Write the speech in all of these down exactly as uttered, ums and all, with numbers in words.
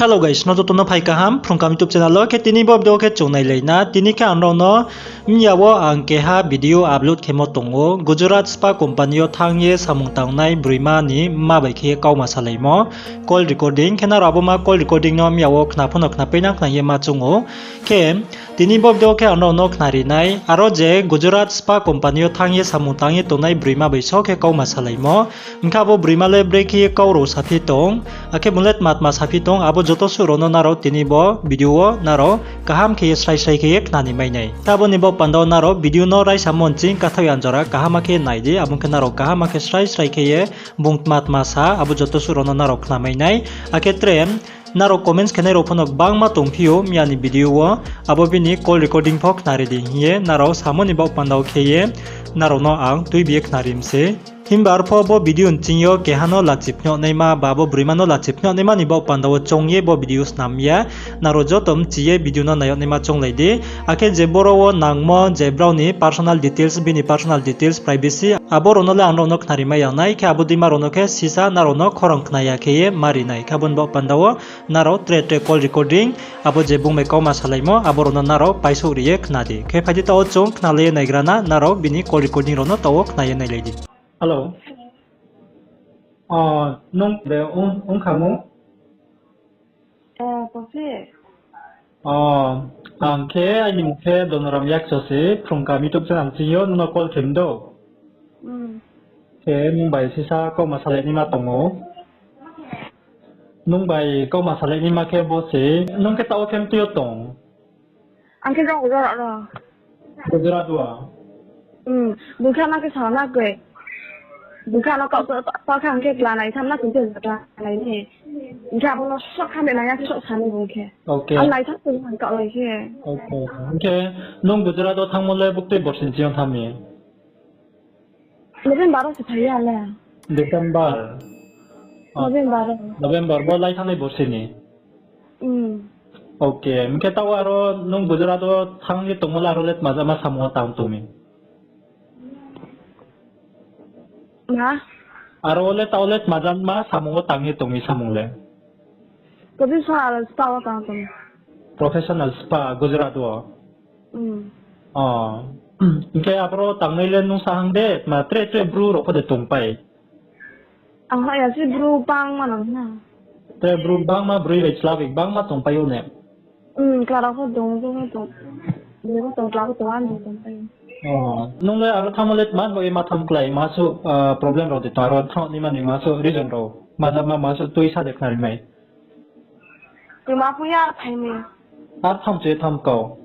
Hello guys, no joto no phai kaham, Phrung Kaham YouTube channel wo khe tini bo video khe chung nailai na. Tini khe ang rao no mya wo ang keha video upload khemo tong ou. Gujarat Spa company yo thanng ye samung tangnai broima ni mma bai khe ye kauma salaimo. Call recording khe nrao abo ma call recording no mya wo khna pho no khnapai na khna ye ma choung ou. Khe tini bo video khe ang rao no khnari nai. Aro je Gujarat Spa company yo thanng ye samung tang ye tongnai broima bai so khe kauma salaimo. Hing khe abo broima le brekhe ye kau rao saphi tong, akhe bung le tma tma saphi tong, abo joto suh rao no nrao tini bo video wo nrao kaham khe ye srai srai khe ye khnani mai nai. Khe abo ni baoh panda wo nrao video no raisamo nching kathaoh ya jora kaham khe nai di, abo ong khe nrao kaham khe srai srai khe ye bung tma tma sa, abo joto suh rao no nrao khnamai nai. Akhe tre nrao comments khenai rao pho no gbangma tongphi ou mya ni video wo, abo bini call recording pho khnari di hing ye nrao samo ni baoh panda wo khe ye nrao no ang tuibi ye khnari mi se. Himba arpho bo video nching yo keha no lachi phnuh naima ba abo broima no lachi phnuh naima ni baoh panda wo choung ye bo video snam ya. Nrao joto mchi ye video no nai yag naima chounglai di. Akhe je boro wo nangmo je brao ni personal details, bini personal details, privacy, abo rao no le ang rao no khnari mai ya nai, khe abo deima rao no khe sisa nrao no khorang khna ya khe ye ma ri nai. Khe abo ni baoh panda wo nrao tre tre call recording, abo je bung bai kauma salaimo, abo rao no nrao paisouh ri ye khna di. Khe phai di, taoh wo chung khnalai ye naigra na, nrao bini call recording rao no taoh wo khna ye nailai di. Hello. O, nung de ong, ong kha mo? O, ang khe aini mung khe Donoram Yakso se, Phrung Kaham YouTube channel ching yo nung no call khe mi do. Khe nung bai sisa kauma salai naima tong ou. Nung bai kauma salai naima khe bo se, nung khe taoh wo khe mtui yo tong? Ang khe jang jora ro. Gujarat wo? Bung khe ano khe sa na koi. Bung khe ano kau to khe ang khe kla nai tham na, tini kla nai ni. Hing khe abo no sok kha me nai ya khe sok sa ni bung khe. Ang nai tham tong ang kau lai khe. Hing khe nung Gujarat wo thanngmo le buktui borsi ni ching yo thanng mi? November wo se phai ya le. December. November wo lai thanngnai borsi ni. Hing khe taoh aro nung Gujarat wo thanng ye tongmo le aro le tma jama samung wo tang tong mi? Aro le taoh le tma jama samung wo tang ye tong mi samung le? Professional spa wo tang tong. Professional spa Gujarat wo? Hing khe aboro tangnai le nung sa hang de, tma tre tre bru rao pho de tongpai? Ang ha ya se bru bangma no na. Tre bru bangma, broi bai chla bai bangma tongpai ou ne? Chla rao pho tong, bru pho tong, broi pho tong, chla pho tong, ani tongpai ou. Nung le aro thanngmo le tma bo ye ma tham klái, ma suh problem rao de tong, aro thanng naima ni ma suh reason rao, ma jama ma suh tui sa de khnari mai. Tma pho ya phai mi. Ar thanng che tham kau.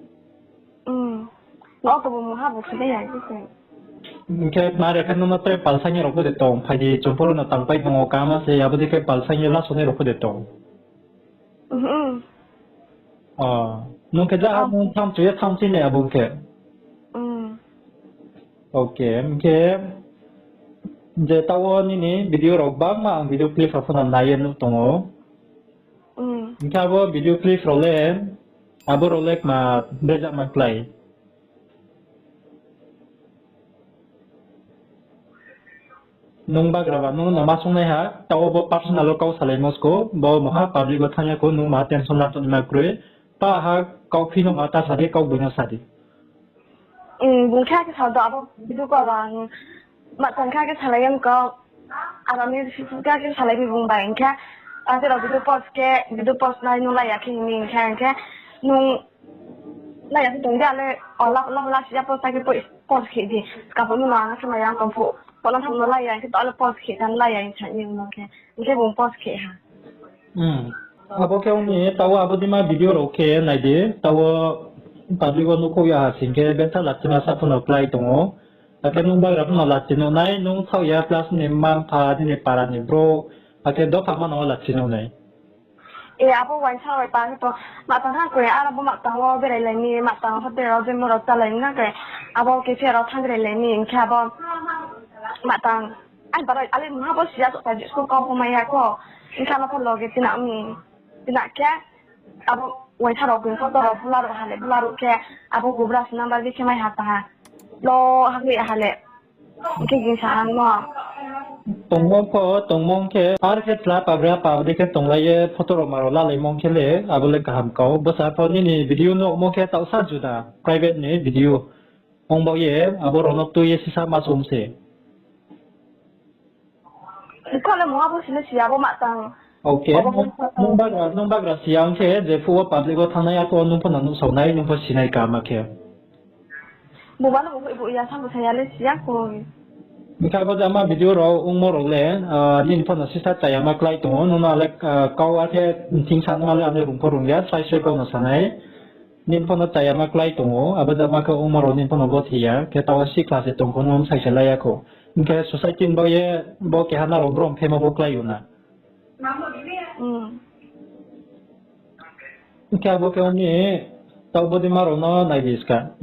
Hing khe ma re khe nung no tre palsaing ye rao pho de tong, phai di, chung pho no tangpai tong ou, kaham se, abo dei khe palsaing ye lasonai rao pho de tong. Nung khe ja nung tham chu ye tham chinai abo khe. Hing khe je taoh wo nini video rao gbangma ang video clip rao pho no nai ye nuh tong ou. Hing khe abo video clip rao le, abo rao le kma brejak ma klái. Nung bagra ba nung no ma sungnai ha, taoh wo bo personal wo kau salaimo sko, bo maha public wo thanng ya kho, nung maha tension la tongnaima kroi. Pa ha kauphi no ma ta sa di, kaugboino sa di. Bung khe khe sa do abo video call ba ang ma tang kha khe salai ya kau. Aro ni kha khe salai mi bung bai hing khe. Ang khe rao video post khe, video post nai nung lai ya khe hing mi hing khe, hing khe nung lai ya khe tong di ale, o la la la si ya post khe post khe di. Skang pho nung no ang khe mai ya tong phuh. Pho no tham no lai ya khe to ale post khe tham lai ya hing sa ni ong khe. Hing khe bung post khe ha. Abo khe ong ni taoh wo abo dima video rao khe nai di, taoh wo public wo nuhkhouh ya ha sing khe betha lachima sa pho no klái tong ou. Akhe nung bagra pho no lachi nuh nai, nung thaoh ya plus ni mma mpha nini para ni brouh, akhe dopha ma no lachi nuh nai. E, abo uaingsa bai pa khe to ma tang thanng khe, aro bo ma tang wo berai lai mi, ma tang hotel rao je mo rao chálai mi na khe, abo cafe rao thanngrai lai mi, hing khe abo ma tang, ai, baro ale mungha bo siya to ta school kau pho mai ya kho, hing khe ano pho loge tina mi, tina khe, abo uaingsa rao bung pho to rao bula ruh ha le, bula ruh khe, abo gubra se number bi khe mai ha ta ha, lo ha khe ha le, hing khe gingsa ang no. Tongmo pho, tongmo khe, ar khe chla pabra pabri khe tonglai ye photo rao ma rao lalai mong khe le, abo le kaham kau. Bsa pho nini video nuhmo khe taohsa juda, private ni video. Ong baoh ye, abo rao no tui ye sisa ma sum se. Kha le mungha bo sini siya bo ma tang. Okay, nung bagra siya ong khe, je phuh wo public wo thanngnai, arphuh wo nung pho no nuhsao nai, nung pho sinai kama khe. Buba no bo ya, sa bo saya le siya koi. Bkha bo jama video rao ongmo rao le, nini pho no sisa chayama klái tong ou, nung no le, kau akhe thing sa nung le ani rung pho rung ya, sai sai kau no sanai. Nini pho no chayama klái tong ou, abo jama khe ongmo rao nini pho no bo thi ya, khe taoh sikla se tong pho no bsai se lai ya kho. Hing khe society ni bo ye, bo keha nrao brom phema bo klái ou na. Hing khe abo khe ong mi, taoh bodei ma rao no nai di ska.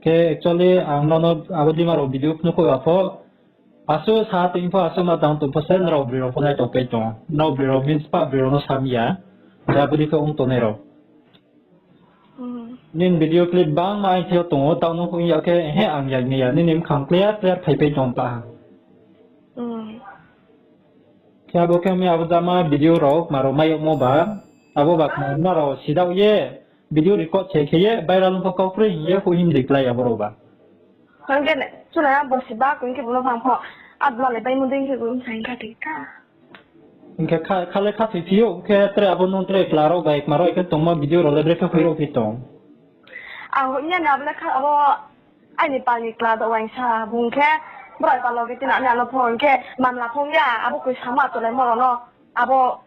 Khe actually ang nono abo dei ma rao video phnuh kho ya pho. Asuh sa tong pho, asuh ma tang tong pho se nrao broi rao pho nai tongpai tong. Nrao broi rao means pah broi rao no sam ya. Ja bodei khe ong tongnai rao. Nini video clip bangma aini thing yo tong ou, taoh no hoih ya khe, he ang ya, ya, nini bkhang clear clear phaipai tong pah ha. Khe abo khe mi abo jama video rao ma rao mai yagmo ba, abo ba kma ma rao sidaoh ye, video record se khe ye, viral ong pho kau kroi hing ye, hoih him dei klái abo rao ba. Hing khe, chuna bo si ba, hing khe bo no bang pho, adla le bai mo dei khe bo bsa hing kha khe kha. Hing khe kha le kha thoi phi ou, khe tre abo nung tre chla rao bai kma rao khe tongma video rao le brekhe hoih rao phi tong. Ang hoih ya ni abo le kha abo aini pal ni chla do uaingsa bung khe brouh pal loge tina ni alo pho hing khe mamla phung ya abo koi sama tolaimo rao no abo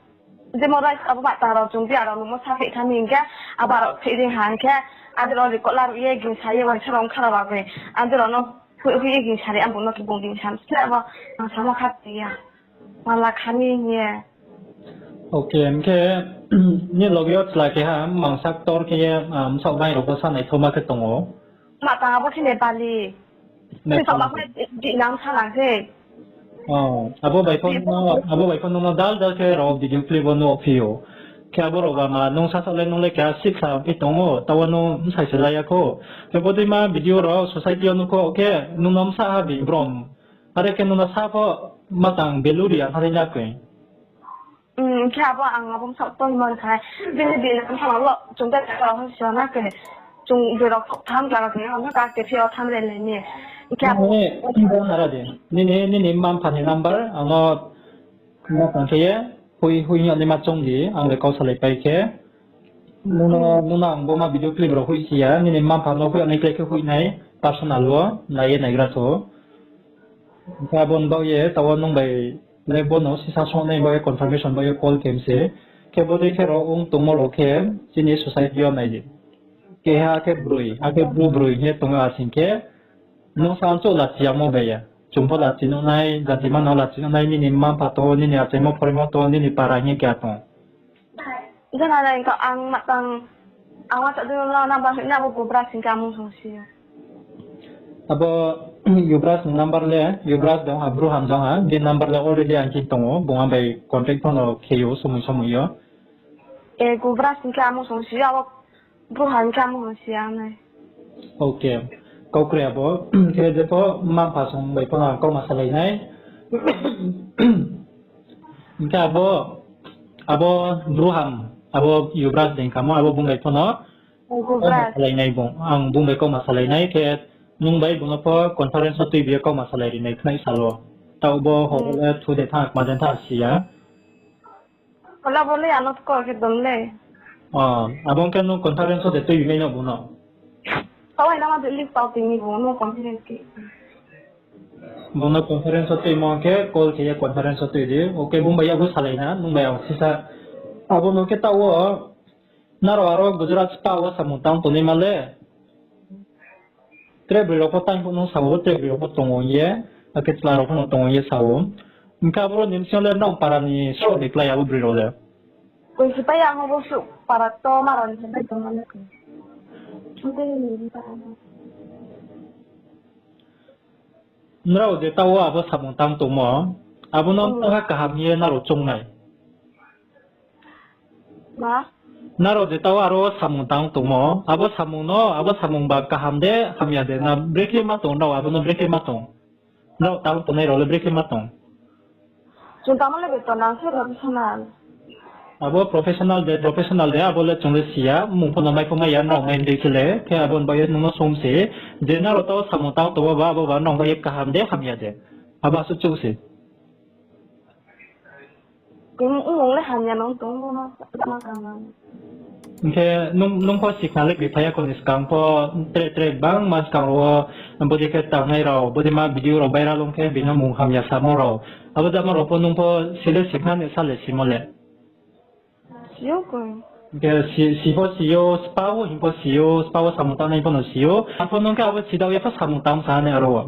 jemo rice abo ma tang rao chung bia rao nungmo sa phih tha mi hing khe abo rao phih dei ha hing khe adi rao record laruh ye gingsa ye uaingsa rao ongkha rao bagoi adi rao no hoih ye gingsa ri ang bung no khe bung gingsa se abo ang samo kha ya. Mala khani hing ye. Okay, hing khe, ni loge yo chla keha, mangsa ktor khe ye, bsaoh bai rao pho sa naithaoma khe tong ou. Ma tang abo khe Nepali. Nepali. Abo bai pho nung no dal dal khe rao video clip wo nuh phi ou. Khe abo rao ba ma nung sasaoh le nung le keha siksa phi tong ou, taoh wo nung bsai se lai ya kho. Khe bodeima video rao society yo nuh kho khe nung no bsa ha bi brom. Are khe nung no sa pho ma tang value ri ya thanngnai na koi. Khe abo ang abo bsaoh tohimo kha. Bini bini bsaoh lo chung de ka ho sio na khe. Chung berok tham kla khe, ang ka khe phi o tham le le ni. Khe abo nini, nini mma mpha ni number ang no ma tang khe ye, hui, hui yag naima choung di, ang le kau salai pai khe. Nung no, nung no ang bo ma video clip rao hoih si ya, nini mma mpha no hoih yag nai klái khe hoih nai, personal wo, nai ye naigra tho. Hing khe abo ni baoh ye, taoh wo nung bai le bo no sisa song nai baoh ye confirmation baoh ye call khe mi se. Khe bodei khe rao ong tongmo rao khe, chini society yo nai di. Keha khe broi, akhe bru broi hing ye tong asing khe, nung sa chouh lachi yamo bai ya. Chung pho lachi nuh nai, jati ma no lachi nuh nai, nini mma mpha tong, nini achaimo phoraimo tong, nini para hing ye keha tong. Jana nai to ang ma tang, ang ma sa dei la number hoih na abo Yubras hing khe amung song si ya. Abo Yubras ni number le, Yubras dong ha, Bru Ham dong ha, bini number le already ang thing tong ou, bung ang bai contact pho no khe ou, somoi somoi yo. E, Yubras hing khe amung song si ya, abo Bru Ham hing khe amung song si ya nai. Okay. Kau kroi abo, khe jepho mma mpha song bai pho no ang kauma salai nai. Hing khe abo, abo Bru Ham, abo Yubras dei khamo, abo bung bai pho no kauma salai nai bung, ang bung bai kauma salai nai khe, nung bai bung no pho conference wo tuibi ye kauma salai ri nai khnai sal wo. Taoh bo hor le thu de thanng, kma de thanng si ya. Ola bo le ano call khe dom le. Abo ong khe nung conference wo de tuibi mai no bung no? Tawai lama de list tau tini bung no conference khe. Bung no conference wo tuimo khe call khe ye conference wo tui di. Okay, bung bai yakgu salai na, nung bai ang sisa. Abo no khe taoh wo, nrao aro Gujarat spa wo samung tang tongnaima le. Tre broi rao pho tang pho no sa ou, tre broi rao pho tong ou ye, akhe chla rao pho no tong ou ye sa ou. Hing khe aboro ni bsing yo le nrao para ni sroh de klái abo broi rao le. Koi se pai ya, ang bo suh para to ma rao ni se pai tong le. Nrao je taoh wo abo samung tang tongmo, abo no mtangha kaham hing ye nrao choung nai. Nrao je taoh aro samung tang tongmo, abo samung no, abo samung ba kaham de, hamya de, na brekhe ma tong, nrao abo no brekhe ma tong. Nrao tang tongnai rao le brekhe ma tong. Chung tangmo le beton nang se professional. Abo professional de, professional de, abo le chung le si ya, mung pho no mai pho mai ya, nrao mai dei khe le, khe abo ni bagoi nung no sung se, je nrao tao samung tang tongmo ba, abo ba nrao bai ye kaham de, hamya de. Abo asuh chouh se. Kung, ong le hamya nung tong bo no, ma kaham. Hing khe nung, nung pho sikhna le kri phai ya kho ni skang pho tre tre bangma skang wo bodei khe tangnai rao, bodei ma video rao viral ong khe bini mung hamya samo rao. Abo jama rao pho nung pho si le sikhna ni sa le simo le. Si ou koi. Hing khe si, si pho si ou, spa wo hing pho si ou, spa wo samung tangnai pho no si ou. Arpho nung khe abo si dao ye pho samung tang sa nai aro wo.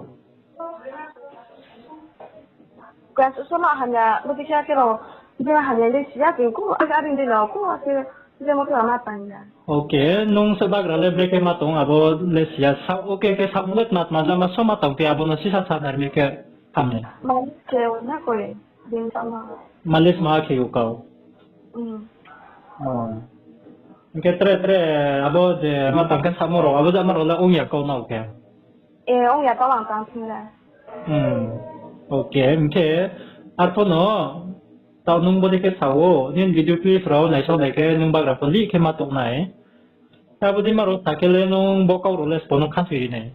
Koi asuh no hamya, bodei khe khe rao, je hamya le si ya khe kho, ake aring de no kho, ake je mo khe ma tang ya. Okay, nung se bagra le brekhe ma tong, abo le si ya, sa, okay, khe samung le tma tma jama so ma tang phi, abo no sisa sa nai mi khe hamya. Ma khe na koi, din sa ma. Malis ma khe u kau. Hmm. Oh. Hing khe tre tre, abo je ma tang khe samo rao, abo jama rao le ong ya kau nao khe. E, ong ya tao ang tang thing le. Hmm. Okay, hing khe arpho no, tao nung bodei khe sa ou, nini video clip rao naisao nai khe nung bagra pho lih khe ma tong nai. Abo dei ma rao sa khe le nung bo kau rao le sbo no khathoi ri nai.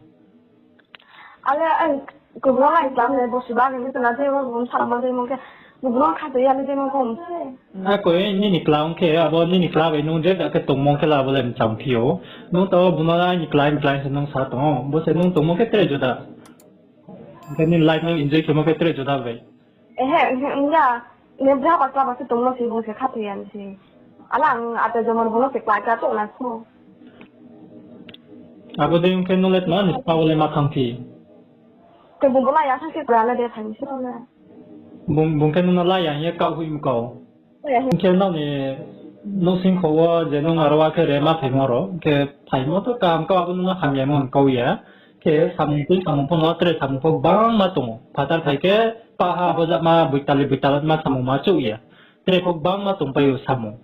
Ale, ang kubun no lai tang le, bo si ba khe tong na, tei bo bung sa ma dei mo khe, kubun no khathoi ya le dei mo bung se. Akoi nini kla ong khe, abo nini kla bai nung je ja khe tongmo khe la abo le mchang phi ou. Nung tao bung no aini kla, aini kla se nung sa tong ou. Bo se nung tongmo khe tre juda. Hing khe nini life no enjoy khemo khe tre juda bai. Ehe, ehe, ong ya. Ni bra ba kla ba se tongmo se bung se khathoi ya ni se. Ala ang ate jomon bung no se kla kla tong na so. Abo dei ong khe nung le tma ni spa wo le ma thanng phi? Khe bung bo la ya thanng khe kla le de thanng se na. Bung, bung khe nung no la ya hing ye kau hoih mkau. Hing khe nrao ni nouhsing kho wo je nung aro wa khe re ma phaimo rao, hing khe phaimo to kaham kau, abo nung no hamya mo kau ya. Khe samung tui samung pho no tre samung pho gbangma tong ou. Phathar phai khe paha abo jama boitali boitali ma samung ma chouh ya. Tre pho gbangma tongpai ou samung.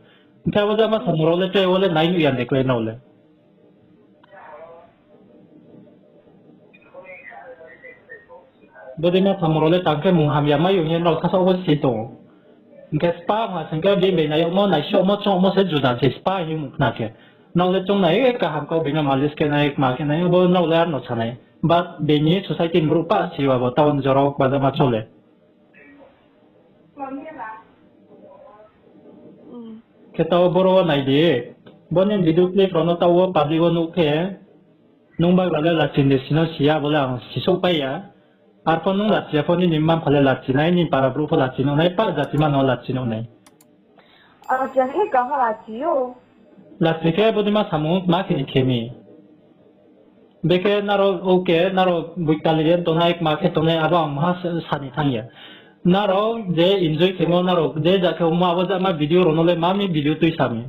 Hing khe abo jama samung rao le tre wo le nai nuh ya de khe nrao le. Bodei ma samung rao le tang khe mung hamya mai ou hing ye nrao sasaoh wo si tong ou. Hing khe spa ha sing khe bini bai nai yagmo, naisuhmo, choungmo se juda se spa hing ye mung khna khe. Nrao le choung nai, kaham kau bini malis khe nai, kma khe nai, bo nrao le arno sa nai. But bini society ni brouh pah si ou abo town jora wo kbajama chole. Khe tao boro wo nai di, bo ni video clip rao no tao wo public wo nuh khe, nung bagra le lachi de si no si ya, bo le ang sisouhpai ya. Arpho nung lachi ya pho nini mma-mpha le lachi nai, nini para brouh pho lachi nuh nai, pah jati ma no lachi nuh nai. Lachi khe bodei ma samung ma khe ni khe mi. Bekhe nrao, okay, nrao boitali ye tongnai, kma khe tongnai, abo ang maha sa ni thanng ya. Nrao je enjoy khemo, nrao je ja khe ongmo, abo jama video rao no le ma mi video tuisa mi.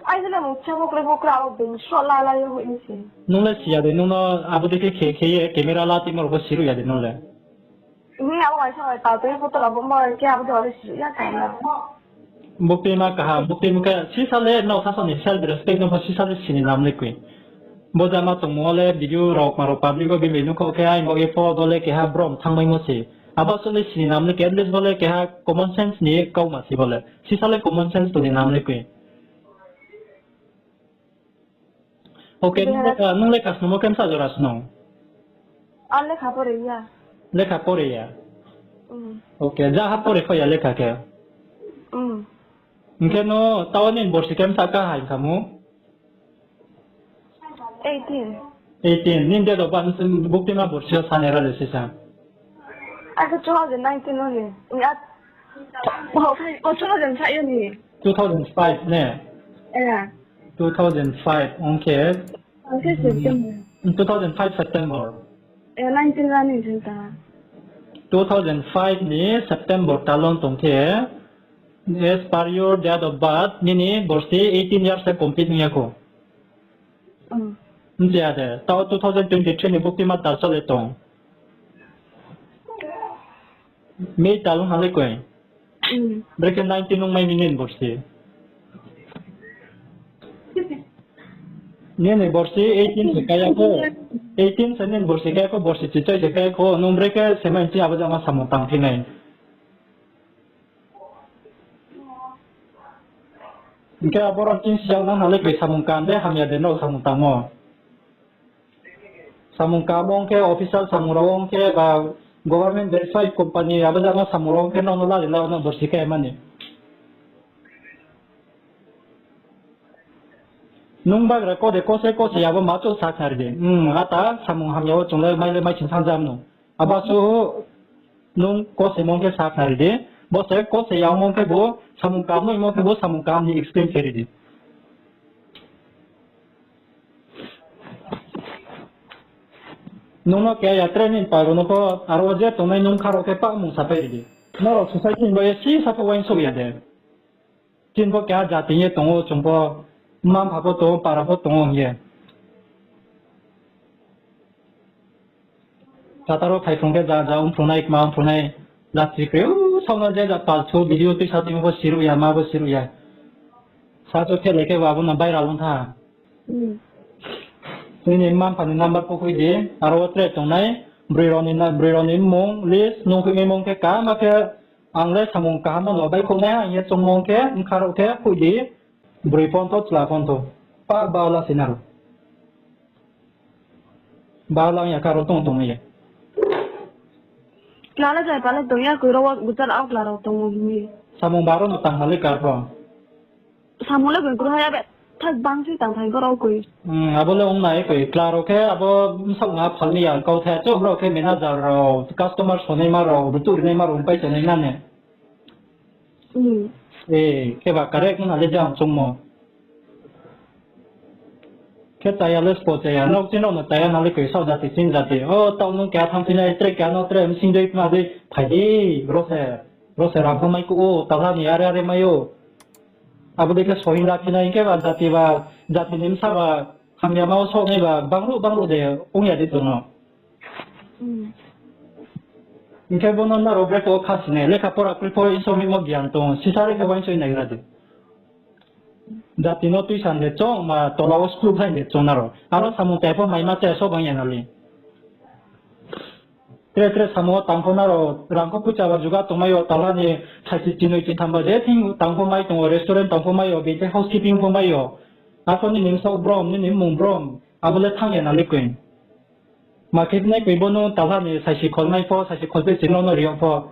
Ai, je le mung khe bokre bokre abo bini sroh la la ye hoih ni se. Nung le si ya de, nung no abo dei khe khe khe ye camera la timo rao pho siruh ya de nung le. Abo bai sa bai ta tei photo rao bo ma khe abo de abo siruh ya ta na. Bukti ma kaham, bukti ma khe sisa le nrao sasaoh ni self respect no pho sisa le sini nam le koi. Bo jama tongmo le video rao kma rao public wo bini nung kho khe ai bo ye pho bo le keha brom thanngmaimo se. Abo suh le sini nam le koi, at least bo le keha common sense ni kauma se bo le. Sisa le common sense tong ni nam le koi. Okay, nung lekha, nung lekha snungmo khe bsa jora snung? Lekha pore ya. Okay, ja ha pore kho ya lekha khe? Hing khe no tao nini borsi khe bsa ka ha hing kha mo? Eighteen. Nini date of birth buktima borsi yo sanai ra le sisa. Akhe two thousand nineteen no ni. Two thousand five ne? Two thousand five ong khe. Two thousand five September. Two thousand five ni September tal ong tong khe, as per your date of birth, nini borsi eighteen years se complete ong ya kho. Bchi ya de, tao two thousand twenty three ni buktima tal chole tong. May tal ong ha le koi. Brekhe nineteen ong mai mi nini borsi. Nini borsi eighteen se kaya kho. Eighteen se nini borsi kaya kho, borsi chichai se kaya kho. Nung brekhe se mai chi abo jama samung tang phi nai. Hing khe aboro chini siyang nang nalai koi samung kam de hamya de no samung tangmo. Samung kam ong khe official samung rao ong khe ba government verified company abo jama samung rao ong khe no no lali la no borsi khe mani. Nung bagra kode kose kose abo ma chouh sakhnari di. Hmm, ata samung hamya wo chung le mai le mai sing thangjam no. Abo su nung kose mong khe sakhnari di. Bo se kose ya mong khe bo samung kam no mong khe bo samung kam ni explain khe ri di. Nung no keha ya training paro no pho, aro je tongnai nung kharao khe pah mung sapai ri di. Nrao society ni bo ye si sa pho uaingsouh ya de. Chini pho keha jati ye tong ou, chung pho mma mpha pho tong ou, para pho tong ou hing ye. Phataro phaiphrung khe ja ja ongphrungnai, kma ongphrungnai, jati khe, u, saono je ja palsu video tuisa timo pho siruh ya, ma pho siruh ya. Sa cho khe le khe ba abo no viral ong tha. Nini mma mpha ni number pho khui di, aro wo tre tongnai, broi rao ni na-, broi rao ni mmung, list, nung khui mmung khe kaham khe, ang le samung kaham no baihkhouh nai ha, hing ye choungmo khe, bkha rao khe khui di, broi phone tho, chla phone tho. Pa baola sinal. Baola ya karo tong tong ye. Chla le jai pale tong ya, koi rao guchar ao chla rao tong mi. Samung baro no tang hali kar pho. Samung le koi kru ha ya be, thak bang si tang thai koro koi. Hmm, abo le ong nai koi, chla rao khe abo bsaoh na phalni ya, kau the chouh rao khe manager rao, customer sonaima rao, rutuh rinaima rao, pai tongnai na ne. Hmm. E, khe ba correct na le jang choungmo. Khe chaya le spo chaya, nrao chini rao no chaya na le koi saoh jati, chini jati. O, taoh nung keha thanngphi nai, tre keha no tre, bsing dei, kma dei, phai di, ro se, ro se rang pho mai kuh ou, talha ni are are mai ou. Abo dei khe sohing la phi nai, hing khe ba jati ba, jati ni bsa ba, hamyama wo souh nai ba, bangruh bangruh de, ong ya di tong no. Hing khe bo no nrao bre to kha si nai, lekha pora kroi pho iso mimo gian tong, sisa re khe uaingsouh nai gra di. Jati no tuisan de choung ma tola wo school phai de choung nrao. Aro samung tai pho maima te so bang ya na le. Tre tre samung wo tang pho nrao rang kho poicha ba juga tongmai yo, talha ni saisi chinoi chitham ba je thing tang pho mai tong ou, restaurant tang pho mai yo, bini housekeeping pho mai yo. Arpho nini bsaoh brom, nini mmung brom, abo le thanng ya na le koi. Ma khe nai koi bo no talha ni saisi kholmai pho, saisi kholpeh se nrao no ri yag pho.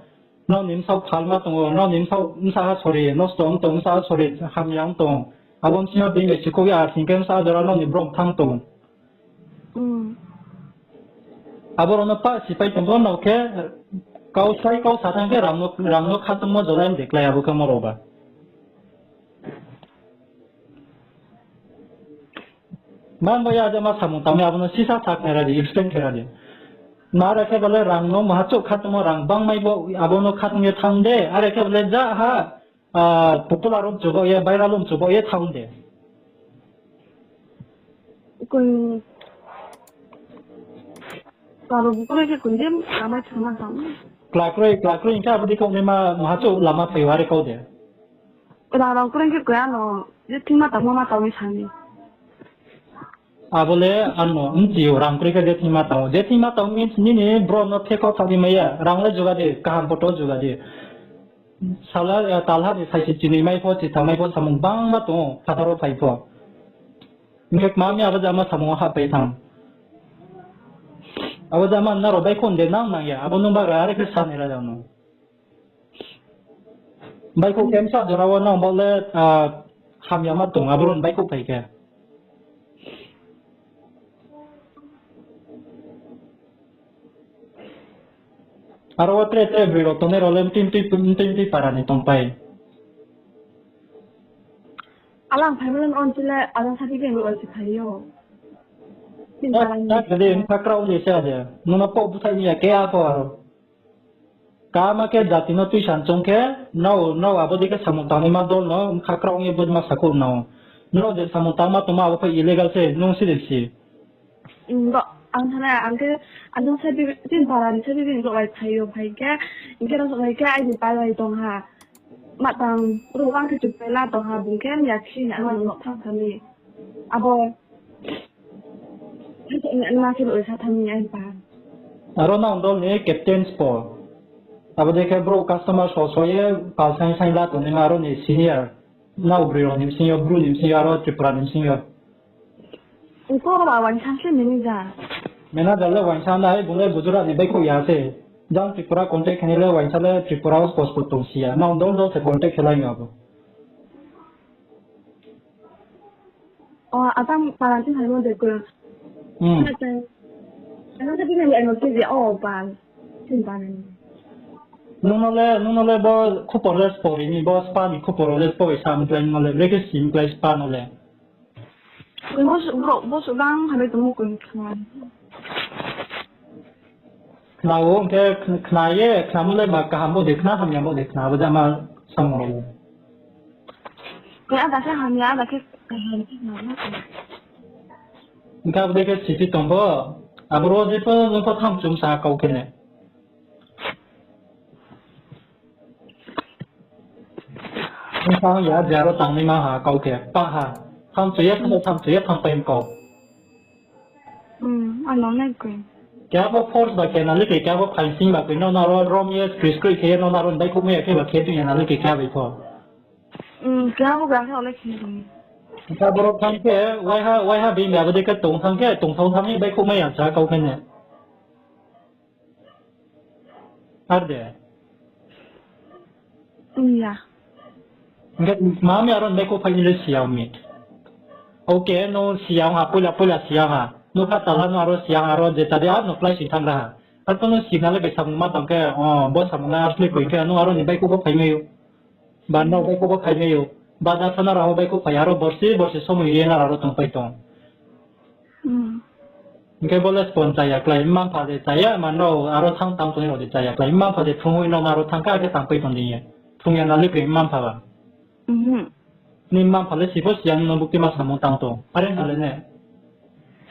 Nrao ni bsaoh phalma tong ou, nrao ni bsaoh bsa ha sori, nosto ong tong, bsa ha sori, hamya ong tong. Abo bsing yo bini sikhouh ya, sing khe bsa jora nrao ni brom thanng tong. Abo rao no pah sipai tong bo, nrao khe kau sai kau sa thanng khe rang no, rang no khatungmo jora de klái abo khe mo rao ba. Man bo ya jama samung tangmai abo no sisa sa khe ra di, explain khe ra di. Ma are khe bale rang no maha chouh khatungmo rang bangmai bo abo no khatung ye thanng de, are khe bale ja ha, popular wo mchubaoh ye, viral wo mchubaoh ye thanng de. Koi, karo bukroi khe koi je, amai thangma tang. Klakroi, klakroi hing khe abo dei khe ongnaima maha chouh lama phai o are kau de. Rang rang kroi khe koi ano, je thingma tangma ma tang mi sa ni. Abo le ano bchi ou, rang kroi khe je thingma tang ou. Je thingma tang ou means nini brom no thekho thaoh ni mai ya, rang le juga di, kaham photo juga di. Sala, talha ni saisi chinoi mai pho, chitham mai pho, samung bangma tong ou, phathar wo phai pho. Hing khe kma mi abo jama samung wo hahpai thanng. Abo jama nrao baihkhouh de nang nang ya, abo nung bagra are khe sa nai ra jang no. Baihkhouh khe bsa jora wo nang bo le, hamyama tong, abo rao ni baihkhouh phai khe. Aro wo tre tre broi rao tongnai rao le mtui mtui, mtui mtui para ni tongpai. Alang phaimo le on chile, alang sathi khe on si phai ou. Khe de bkha kraoh ni se ade. Nung no pho bthai ni ya khe a pho aro. Kama khe jati no tuisan choung khe, nrao, nrao abo dei khe samung tangnaima dol no bkha kraoh ye bodma sakhouh nao. Nrao je samung tangma tongma abo pho illegal se, nung si de si. Ang thana, ang khe, ang sa bi, chini para ni sa bi, bini rao bai phai ou, phai khe, hing khe rao bai khe, aini pai bai tong ha. Ma tang, rao ang khe chupai la tong ha, bung khe, ya khe, ano no thanng sa mi. Abo, ma khe rao sa thanng mi, aini pa. Aro nang dol ni captain spo. Abo dei khe brouh customer so so ye pal saing saing la tongnaima aro ni senior. Nrao broi rao ni bsing yo, Bru ni bsing yo, aro Tripura ni bsing yo. Ito ba uaingsa se manager. Manager le uaingsa nai, bung le Gujarat ni baihkhouh ya se. Jang Tripura contact khe nai le uaingsa le Tripura wo spot spot tong si ya. Nrao dol dol se contact khe lai no abo. O, atang para ti hai mo de ko. Hmm. Ano sa bini ano ti je o pa. Sin pa ni. Nung no le, nung no le bo khupor le spori ni, bo spa ni khupor le spori sam klai no le, brekhe sim klai spa no le. Bo su, bo, bo su bang habai tongmo koi khna. Khna o, hing khe khn-, khna ye, khnamo le ba kaham bo de khna, hamya bo de khna, abo jama samung rao. Koi ada khe hamya, ada khe kaham khe khna na. Hing khe abo de khe sisi tong bo, aboro je pho, je pho tham chum sa kau khe ne. Bung sa ya, je aro tangnaima ha, kau khe, pa ha. Tham chu ye, tham, tham chu ye, tham pai kau. Hmm, ano nai koi. Kya bo force ba khe na likri, kya bo phaising ba koi, no na ro rom ye, skri skri khe ye, no na ro ni baihkhouh mai ya khe ba khe tong ya na likri kya bai pho. Hmm, kya bo gra khe ole khe tong. Kya borok thang khe, waiha, waiha bini abo de khe tong thang khe, tong thang thang ni baihkhouh mai ya sa kau khe ne. Ar de. Ong ya. Hingkhe mami aro ni baihkhouh phai ni le siya mi. Okay, no siya ha, poila poila siya ha. No kha tala no aro siya ha, aro je tadi ar no klái sing thang ra ha. Ar to no signal le bai samung ma tang khe, o, bo samung na asle koi khe, no aro ni baihkhouh bo phai mai ou. Ba no baihkhouh bo phai mai ou. Ba da sana rao baihkhouh phai aro borsi, borsi somoi ye na aro tong pai tong. Hmm. Hingkhe bo le spon chaya klái, mma mpha de chaya, mano aro thang tang tong rao de chaya klái, mma mpha de phrung oi no aro thang kha khe tang pai tong di ye. Phrung ya na le kri mma mpha ba. Mhm. Ni mma mpha le sibo siya no bukti ma samung tang tong. Are hale ne.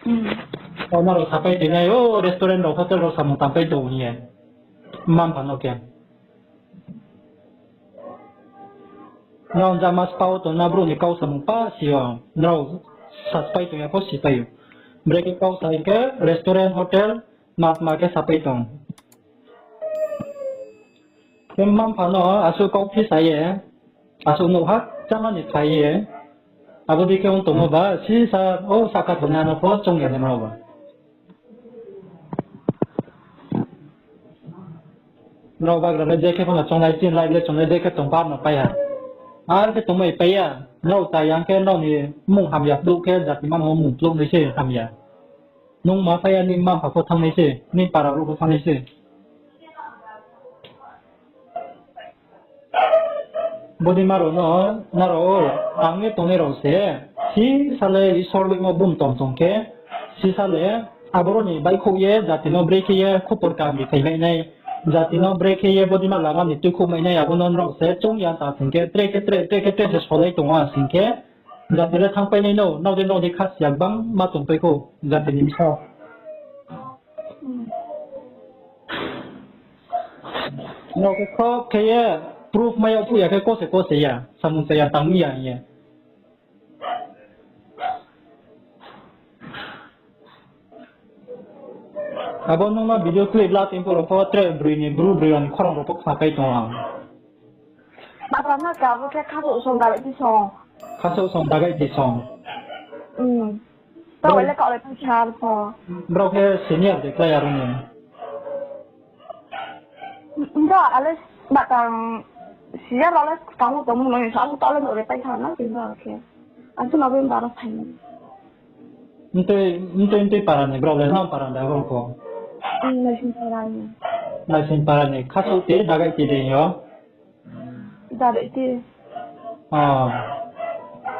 Hmm. Tau na rao sapai tong nai, o restaurant rao, hotel rao samung tang pai tong ye. Mma mpha no khe. Nrao jama spao tong na brouh ni kau samung pa si yo, nrao saspai tong ya pho si pai ou. Brekhe kau sa hing khe restaurant, hotel, ma tma khe sapai tong. Khe mma mpha no asuh kau phi sa ye, asuh nouh ha chama ni phai ye, abo dei khe ong tongmo ba, si sa, o sahka tongnai no pho choung ya de ma ba. Nrao bagra le je khe pho no choungnai, chini life le choungnai je khe tong ba no pai ha. Ar khe tongmai pai ya, nrao chaya khe nrao ni mmung hamya phluh khe jati mamo mmung phluh nai se hamya. Nung ma phai ya ni mma mpha pho thanng nai se, ni para rao pho thanng nai se. Bodei ma rao no, nrao, ang ye tongnai rao se, sisa le Isor loimo bum tom tong khe, sisa le, aboro ni baihkhouh ye, jati no brekhe ye, khupor kaham ni phaimai nai, jati no brekhe ye, bodei ma lama ni tuikhouh mai nai, abo no nrao se, choung ya ta sing khe, tre khe tre, tre khe tre se solai tong ou sing khe, jati le thanngpai nai no, nrao de nrao de khasiya gbangma tongpai khou, jati ni bsa. Nrao khe khop khe ye, proof mai yag phuh ya khe kose kose ya, samung chaya tang mi ya hing ye. Abo nung no video clip la tong phuh rao pho tre broi ni, bru broi rao ni khorang rao pho khapai tong ang. Masa ma ka bo khe khasouh song dagai ti song. Khasouh song dagai ti song. Hmm. Tao le kau le tang sar pho. Brao khe senior de klái aro ni. Nda ale batang siya rao le tang tong no sa tao le no le pai tha na tin ba khe. Ang tu na ben ba ro phai. Ntei, ntei, ntei para ni brao le nang para ni brao pho. Hmm, naising para ni. Naising para ni khasouh ti dagai ti de yo. Jare ti. Ah.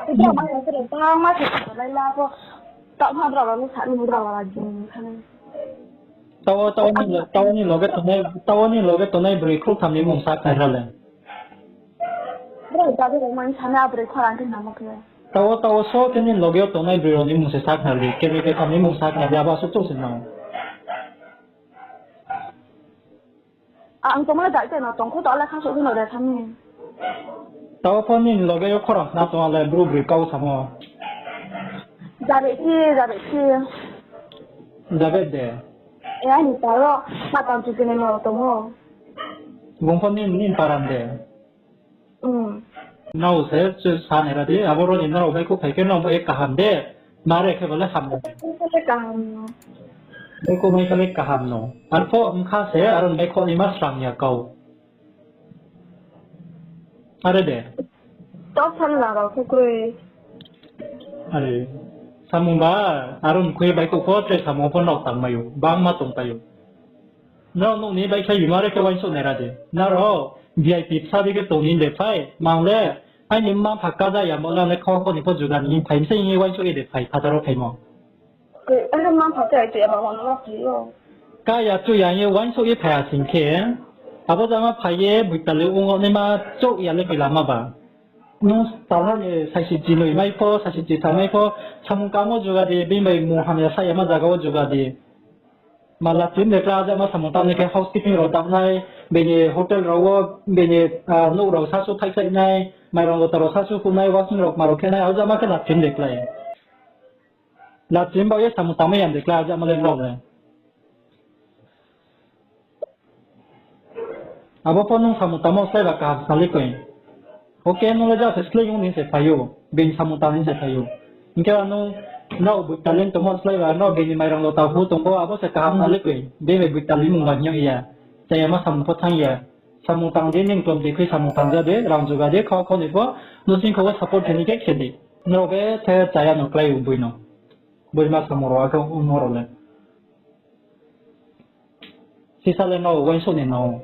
Ito ma se tere bang ma se tere lai la ko. Tak ma bra ba ni sa ni bra ba la jing kha nai. Tao, tao ni lo-, tao ni loge tongnai, tao ni loge tongnai broi khrouh tham ni mung sa khnai ra le. Bra ba de man sa na broi khorang khe na mo khe. Tao, tao so khe ni loge tongnai broi rao ni mung se sa khnai le. Kebe khe tham ni mung sa khnai le, abo asuh chouh se nang. Ang tongmo le jai tei no tong kho, tao le kha souh no re thani. Tao pho nini loge yo khorang khna tong ale bru broi kau samo. Jare ti, jare ti. Jare de. E ani paro, ma tang chu kene no tongo. Bung pho nini, nini paran de. Hmm. Nrao se chu sa nai ra di, abo rao ni nrao baihkhouh phai khe nrao bo ye kaham de, nare khe bo le ham no. Baihkhouh mai khe le kaham no. Arphuh bkha se aro ni baihkhouh ni ma slam ya kau. Are de. Are, samung ba, aro ni khui baihkhouh pho tre samung pho nrao tangmai ou, bangma tongpai ou. Nrao nouh ni baihkhlai bima re khe uaingsouh nai ra di. Nrao V I P bsa di khe tong ni de phai, mang le, aini mma mpha kaja ya mo la le kho kho ni pho juga ni phai mi se hing ye uaingsouh ye de phai, phathar wo phaimo. Ka ya chu ya hing ye uaingsouh ye phai ya sing khe, abo jama phai ye boitali ong naima chouh ya le koi lama ba. Nung tala ni saisi chinoi mai pho, saisi chitham mai pho, samung tangmo juga di, bini bai mung hamya sa yama zaga wo juga di. Ma lachim de kla jama samung tang ni khe housekeeping rao tang nai, bini hotel rao wo, bini, ah, nouh rao sasu thaihkhlai nai, mairang lota rao sasu phuh nai, washing rao kma rao khe nai, abo jama khe lachim de klái. Lachim bao ye samung tangmai ya de kla jama le nrao le. Abo pho nung samung tangmo slái ba kaham sa le koi. Okay, nung le ja se slái ong ni se phai ou, bini samung tang ni se phai ou. Hing khe nung, nrao boitali tongmo slái ba nrao bini mairang lota phuh tong pho, abo se kaham na le koi. Bini boitali mung ba hing ya. Chaya ma samung pho thanng ya. Samung tang di, nini klom di khui samung tang ja di, rang juga di, kho kho ni pho, nusing kho wo support khe ni khe khe di. Nrao be the chaya no klái ou boi no. Boi ma samung rao akhe ongmo rao le. Sisa le no uaingsouh ni no.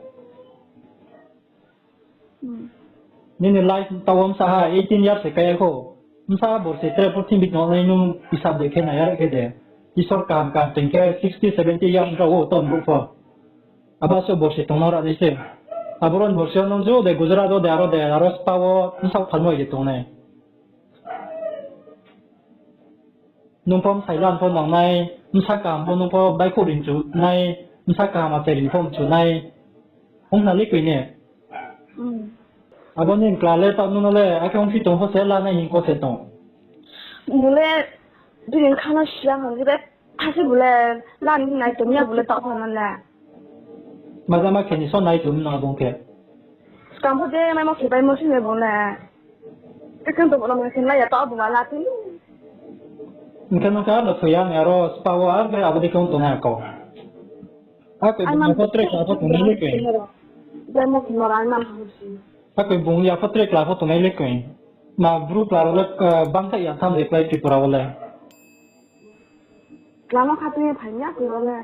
Nini life taoh wo bsa ha eighteen years se kai ya kho. Bsa borsi tre purthimbi tong nai nung hisab de khe nai ya khe de. Isor kaham kaham tong khe sixty, seventy years rao wo tong ruh pho. Abo so borsi tongno ra nai se. Abo ro ni borsi yo nung ju de Gujarat wo de aro de aro spa wo bsa phalmo de tong nai. Nung pho bsai lan pho nang nai, bsa kaham pho nung pho baihkhouh ri mchu nai, bsa kaham achai ri pho mchu nai. Ong na le koi ne? Abo ni kla le taoh nung no le, akhe ongphi tong pho se la nai hing kho se tong. Bo le, bini bkha no siya hing khe, thasi bo le, la ni nai tong ya bo le taoh pho na le. Maja ma khe ni so nai tong no abo khe. Skang pho de maimo khe baimo sini bo le. Ekhen to bo no khe lai ya taoh bo ma la tong. Hing khe nung khe ano thoi ya ni aro spa wo ar khe abo dei khe ong tong nai kau. Akoi bung ya pho tre kla pho tongnai le koi. Akoi bung ya pho tre kla pho tongnai le koi. Ma bru kla rao le, bangthaih ya tham de klái Tripura wo le. Kla no khatong ye phai ya koi wo le.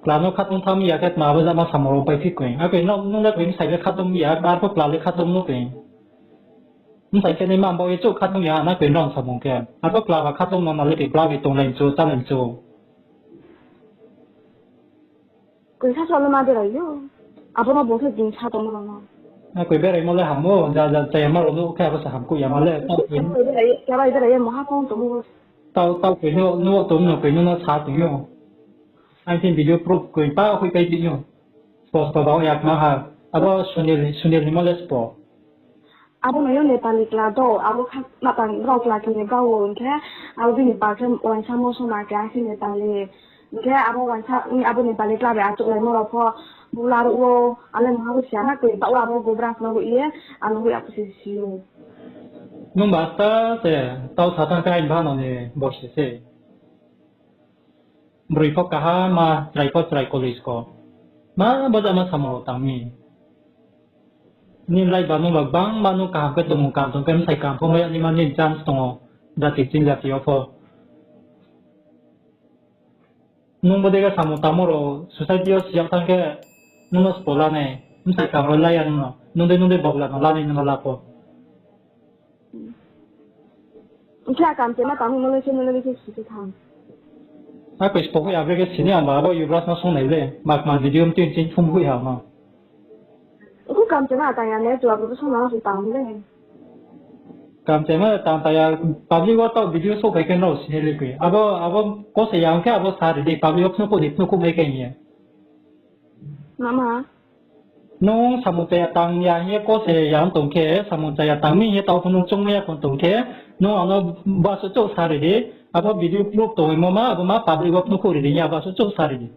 Kla no khatong tham ya khe tma abo jama samung rao pai phi koi. Akoi nung le koi bsai le khatong ya, arphuh kla le khatong no koi. Bsai khe nai ma baoh ye chouh khatong ya na koi nrao samung khe. Arphuh kla ba khatong no na le koi kla bai tonglai mchu, chálai mchu. Koi sasaoh le ma berai ou. Abo no bung khe bini sa tongmo rao no. Akoi beraimo le ham ou, ja ja chaya ma rao no khe abo se hamkuh ya ma le. Berai ye maha phone tong ou. Taoh, taoh koi no, no tong no koi no no sa tong ou. Ang khe video proof koi pa hoihpai tong ou. Spo spo ba ya kma ha. Abo Sunil, Sunil ni mo le spo. Abo no yo Nepali kla do, abo kha, matang rao kla khe ni ga wo hing khe, abo bini pa khe uaingsa mo soma khe, ang khe Nepali. Hing khe abo uaingsa, abo Nepali kla bai achouhlaimo rao pho, bula ruh wo, ale mungha bo siya na koi, taoh abo bo branch no hoih ye, ano hoih ya pho se si ou. Nung ba asta se, taoh sa tang khe aini bhano ni borsi se. Broi pho kaham ma, chrai pho chrai college ko. Ma bo jama samung rao tang mi. Nini life ba nung ba gbangma nung kaham khe tongmung kaham tong khe bsai kaham pho mai ya naima nini chance tong ou. Jati ching jati yo pho. Nung bodei khe samung tangmo rao society yo siyag thanng khe nung no spo la nai, bsai kaham rao la ya nung no, nung dei nung dei bogla no la nai nung no la pho. Hing khe a kam chema tangmo le se nung le se si khe thanng. Akoi spo hoih ya bre khe sini ang ba abo Yuvraj no sung nai le, ma kma video mtui ching phum hoih ha no. Oko kam chema tang ya ne, tu abo sung na se tang le. Kam chema tang ta ya, public wo taoh video souhphai khe nrao sini le koi. Abo, abo kose ya ong khe abo sa ri di, public wo phnuhkhouh di, phnuhkhouh mai khe hing ye. Nung samung chaya tang ya hing ye kose ya ong tong khe, samung chaya tang mi hing ye taoh pho nung choungmai ya khon tong khe, nung ano basuh chouh sa ri di, abo video proof tongmo ma, abo ma public wo phnuhkhouh ri di hing ye basuh chouh sa ri di.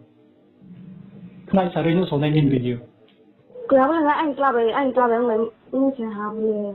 Khnaisa roi nuhsao nai nini video. Koi abo le aini kla bai, aini kla bai ong nai, nung se ha bo le.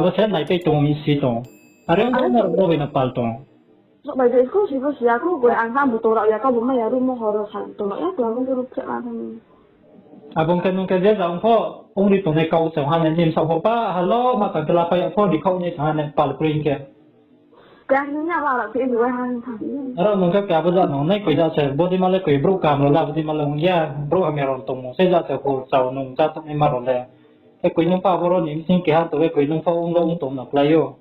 abo se naipai tong mi si tong. Are ong nrao no bai no pal tong. Sok bai de school si bo si ya kho, goi ang ha buto rao ya, kau bo mai ya, ruh mo horo sa buto rao ya, kla bo ruh khe ma thang. Abo ong khe nung khe je ja ong pho, ong ri tongnai kau se ha ne, nim sa pho pa, halo, ma tang khe la pai ya pho, ri khau ni sa ha ne, pal kroi hing khe. Khe ang ni ya ba rao khe, ri wai ha ni thang. Aro nung khe khe abo ja nung nai koi ja se, bodi ma le koi brouh kam rao la, bodi ma le ong ya, brouh hamya rao tongmo, se ja se kho, chao nung ja tong nai ma rao le. Khe koi nung pha abo rao ni bsing keha to khe koi nung pha ong lo ong tong na klái ou.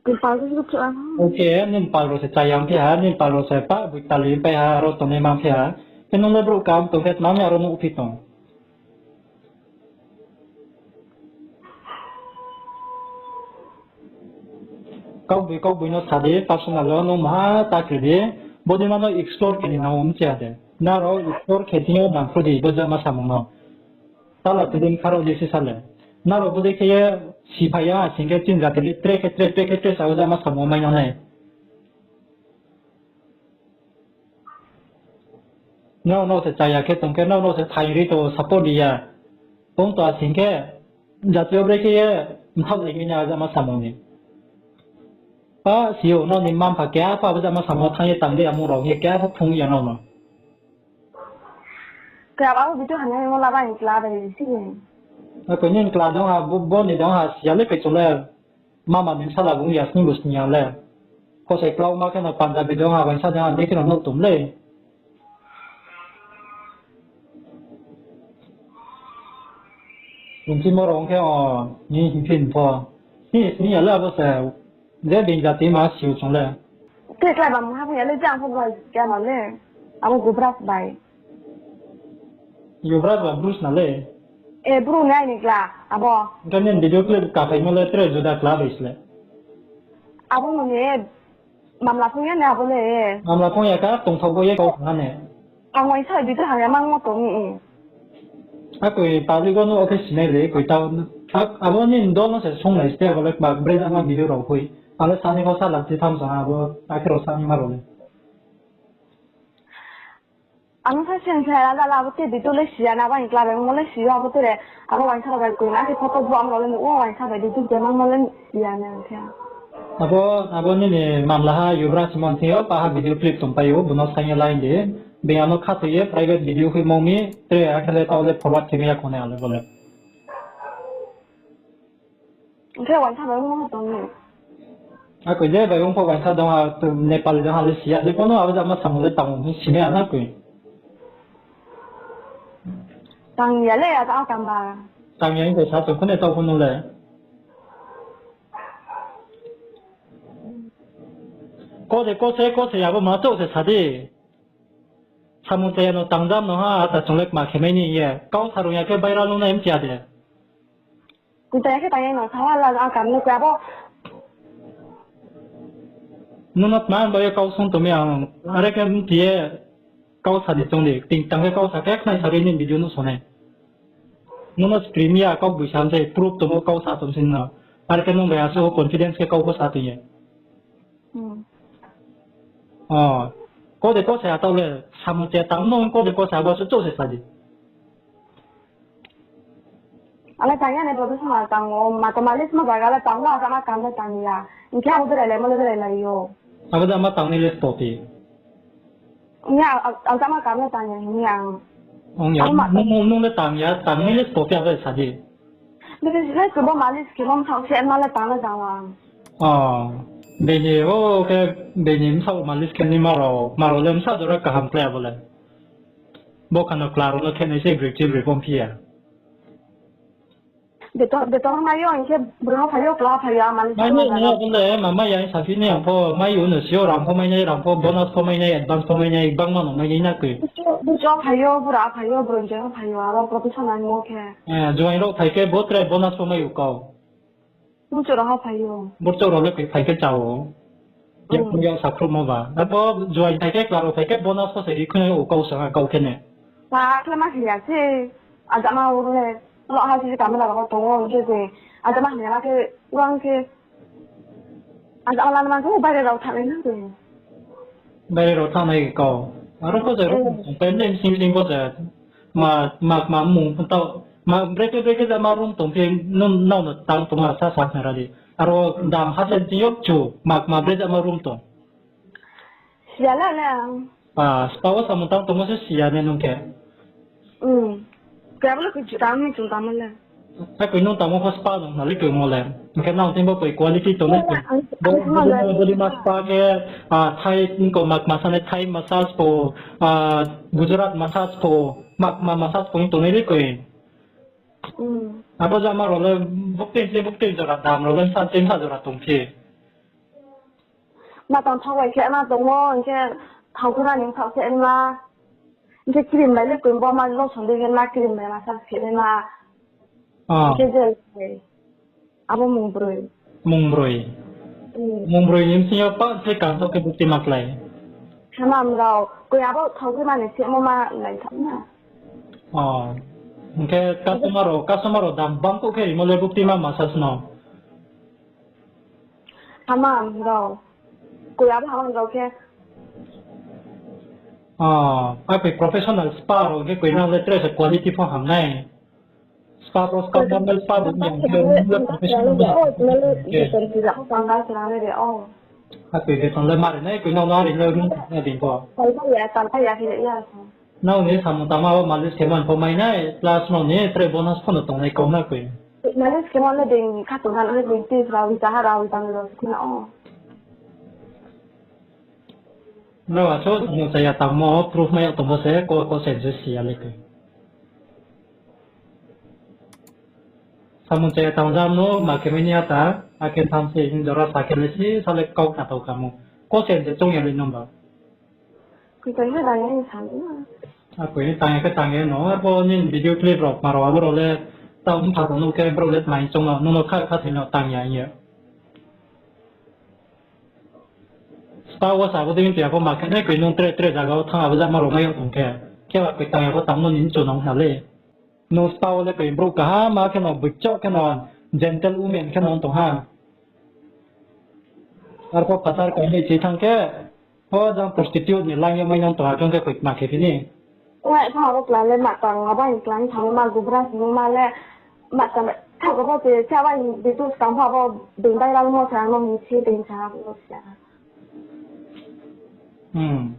Khe nini pal rao se chayang phi ha, nini pal rao se pa boi tali pai ha, aro tongnai mang phi ha. Khe nung le brouh kam tong khe tma mi aro nuh phi tong. Kaugboino, kaugboino sa di, personal wo nung maha ta khe di, bodei ma no explore khe ni nang ou mchi ya de. Nrao explore khe thing yo nang pho di, bo jama samung no. Sala tui di kha rao di se sa le. Nrao bodei khe ye siphai ya, asing khe chini jati le tre khe tre, tre khe tre sa o jama samung mai no nai. Nrao no se chaya khe tong khe, nrao no se thaing ri to support ri ya. Tong to asing khe, jati yo bre khe ye, mthaoh lai mi na jama samung ni. Pa, si ou, nrao ni mma-mpha keha pho abo jama samung thanng ye tang di, amung rao ye keha pho phrung ya nrao no. Khe abo video hamya mo la ba ni kla bai si. Ako nini kla dong ha, bo, bo ni dong ha, si ya le kaichu le. Mama ni bsala bung ya sni bo sni ya le. Kosai klau ma khe no Punjabi dong ha, uaingsa dong ha, dei khe no nouh tom le. Hingchimo rao ong khe o, ni hingphi pho. Sni, sni ya le abo se. Je being jati ma si ou chung le. Khe klái ba mungha phung ya le jang pho bai khe no le. Abo Yubras bai. Yubras ba Bruce na le. E, Bru ni aini kla, abo. Hingkhe nini video clip kaphaimo le tre juda kla bai se le. Abo no ni, mamla phung ya ni abo le. Mamla phung ya kha, tongthok bo ye kau khna ne. Ang uaingsa video hamya mangmo tong ni. Akoi public o no office sinai le, koi ta, abo nini dol no se sunglai ste, abo le kma bre jama video rao khui. Ang le sani kau sala chi tham sa abo, akhe rao sani ma rao le. Ano sa seng sa la la abo te video le si ya na ba ni kla bai mo le si yo abo te re. Abo uaingsa rao bai koi na khe photo bo ang rao le nuh o uaingsa bai video khe mangmo le si ya na khe. Abo, abo nini mamla ha Yubras Mon thing yo pa ha video clip tongpai ou, bo no saing ye line di. Being ano khathoi ye private video khuimo mi, tre akhe le tao le forward khe mi ya khonai ang le bo le. Hingkhe uaingsa bai ongmo tong ni. Akoi je bai ong pho uaingsa dong ha, Nepali dong ha le si ya, je kono abo jama samung le tang hing si nai ya na koi. Tang ya le, ya ta tang ba. Tang ya hing khe sa tong khone tao kono le. Ko de ko se, ko se ya bo ma chouh se sa di. Samung chaya no tangjam no ha, ata chung le kma khe mai ni ye. Kau sa rung ya khe viral nung nai mchi ya de. Kutai khe tang ye no sa ha la, ang kam no kra bo. Nung no tma ba ye kau sung tong mi ang, are khe mchi ye kau sa di chung di, ting tang khe kau sa khe khnai sa ri ni video no sonai. Nung no screen ya kau bui sa mchi proof tong o kau sa tong sin no. Are khe nung bai asuh confidence khe kau bo sa tong ye. Hmm. O, kau de kau sa ya tau le, samung chaya tang no kau de kau sa bo su chouh se sa di. Ale tang ya ne professional tang o, ma to malis ma zaga le tang o, ajama kam le tang ya. Hing khe abo berai lai mo le berai lai yo. Abo jama tang ni le spo ti. Hing ya, a-, a-, ajama kam le tang ya, hing ya. Ong ya, abo ma nung, nung, nung le tang ya, tang ni le spo ti abo sa di. Bini le sbo malis khe mo mthao se ma le tang le tang lang. O, bini, o, khe bini mthao malis khe ni ma rao, ma rao le msa jora kaham khlai abo le. Bo khano kla rao no khe nai se broi chi broi bom phi ya. Beton, beton mai yo, hing khe bro phai yo, kla phai yo, malis mai khe ni ma ni zaga. Abo le, ma mai ya, saphi ni ang pho, mai yo no si yo, rang pho mai nai, rang pho bonus pho mai nai, advance pho mai nai, bangma no mai nai na koi. Bucho, bucho phai yo, bura phai yo, bro je phai yo, aro professional mo khe. Eh, joaing rao phai khe bo tre bonus pho mai yo kau. Bucho rao ha phai yo. Bucho rao le koi phai khe chao. Yak Hmm. pung yak sakhruhmo ba. Abo joaing phai khe, kla rao phai khe bonus pho se ri khna yo kau sa ha kau khe ne. Ba khe ma hing ya se, ajama uro le, lo ha se camera rao tong o, hing khe se, ajama hing ya khe, uang khe, ajama lana ma khe, baire rao thanng nai na se. Baire rao thanng nai kau. Aro ko je ro, Hmm. tong pen ne sing sing ko je. Ma, ma, ma mung tau, ma, breke, breke jama room tong phi, nung, nao no tang tong ma sa sa khna ra di. Aro dam ha se jing yok chu, ma, ma bre jama room tong. Siya la le ang. Ah, spa wo samung tang tongmo se siya ne nung khe. Hmm. Khe abo le koi chu tang ni chung tang le. Khe koi nung tangmo pho spa nung na le koi mo le. Hing khe nang tin bo koi quality tong le koi. Ang, Bo, ang bo, bo, bo, bo, ma spa khe, ah, Thai, ko ma, ma sa ne Thai massage pho, ah, Gujarat massage pho, ma, ma massage pho tong le koi. Hmm. Abo jama rao le bukti se bukti jora dam rao le sa tin sa jora tong phi. Ma tang thao bai khe ma tong o, hing khe thao khe ma ning thao khe ma. Hing khe cream bai le koi bo ma lotion dei khe ma cream bai ma sa khe ma. Ah. Hing khe gel bai. Abo mung broi. Mung broi. Hmm. Mung broi ni bsing yo pa se kang tho khe bukti ma klái. Hamam rao, koi abo thao khe ma ni se mo ma lai tha na. Oh. Hing khe customer rao, customer rao dam bang khe rimo le bukti ma massage no. Hamam rao. Koi abo hamam rao khe. Oh, akoi professional spa rao khe koi nang le tre se quality pho ham nai. Spa rao, spa normal spa bo yang khe, professional. Akoi beton le mari nai, koi nang no ari le room na din bo. Nang ni samung tangma wo malis khe man pho mai nai, plus nang ni tre bonus pho no tong nai kau na koi. Malis khe man le ding kha tong na le ding tis rao, jaha rao, jang rao, kuna o. Nrao aso samung chaya tangmo proof mai yag tongmo se, ko, ko se je si ya le koi. Samung chaya tangjam no ma khe mai ni ata, akhe tham se hing jora sa khe le si, sa le kau khna tau kamo. Ko se je choung ya le nung ba. Koi tang ya, tang ya, ni sa le. Akoi ni tang ya khe tang ya no, abo ni video clip rao, ma rao, abo rao le, tau mpha tong no khe, brao le tma hing choung no, nung no kha, kha thai no tang ya hing ye. Spa wo sa abo dei hing ya pho ma khe nai koi nung tre, tre zaga wo thanng abo jama rao mai yag tong khe. Khe ba koi tang ya pho tangmo ni chu nang ha le. Nung spa wo le koi brouh kaham ma khe no, boichoh khe no, gentle women khe no tong ha. Arphuh phathar koi ni chi thanng khe, pho jang prostitute ni line yo mai nang tong ha, khe koi ma khe phi ni. Oi, pha abo kla le ma tang, abo hing kla ni thanng ma gubra sing ma le, ma tang, tha ko pho te, cha ba hing, bitu skang pha bo, bing bai rang mo sa, mo hing si, bing sa, bo sa. Hmm.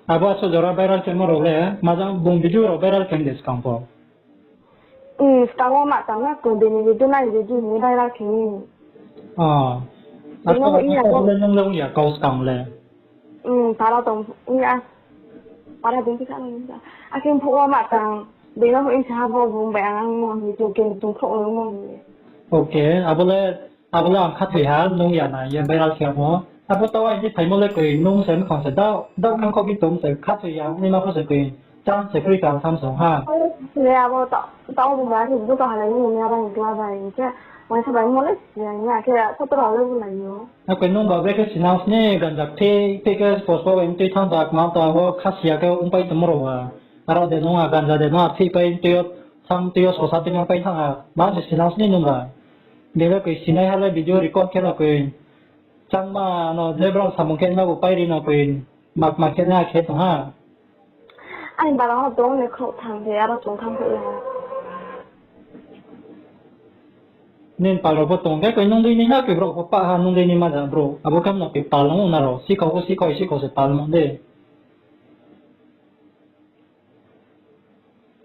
Abo aso jora viral khemo rao le, majang bung video rao viral khe de skang pho. Hmm, skang wo ma tang na, ko bini video nai video ni viral khe ni. Oh. Bini aso, iya aso bo le nung le ong ya kau skang le. Hmm, para tong, iya. Para ding kisa nung ya. Akhing phuh wo ma tang, bini phuh isa bo bung bai ang mo ni, jo ke tung phuh wo mo ni. Okay, abo le Abo le ang khathoi ha, nung ya na ye viral khe mo. Abo taoh aini phaimo le koi nung se mkhang se dao, dao nang kho bi tong se kha se ya, ni ma pho se koi chance se kroi ka tham song ha. Le abo ta, ta o bung ba se buka halai ni ya ba ni kla ba ni khe, wai sa bai mo le si ya ni ya khe, sa to ra le bu lai yo. Akoi nung ba bre khe sinang sni ganja phe, phe khe spos pa bai tui thang ta, kma ta, abo kha si ya khe ongpai tongmo rao ba. Aro de nung a ganja de nung a phe pai tui yo, thang tui yo sosa tui nang pai thang a, ma se sinang sni nung ba. Bele koi sinai ha le video record khe no koi. Changma no je brao samung khe no bo pairi no koi mak mak khe na khe tong ha. Ani bara ho tong ne khrouh thang de aro tong thang khe ya. Nin pal rao pho tong khe koi nung dei ni na koi brao pho pa ha nung dei ni ma ja bro. Abo kam no koi pal no na rao. Sikhau pho sikhau sikhau se pal no de.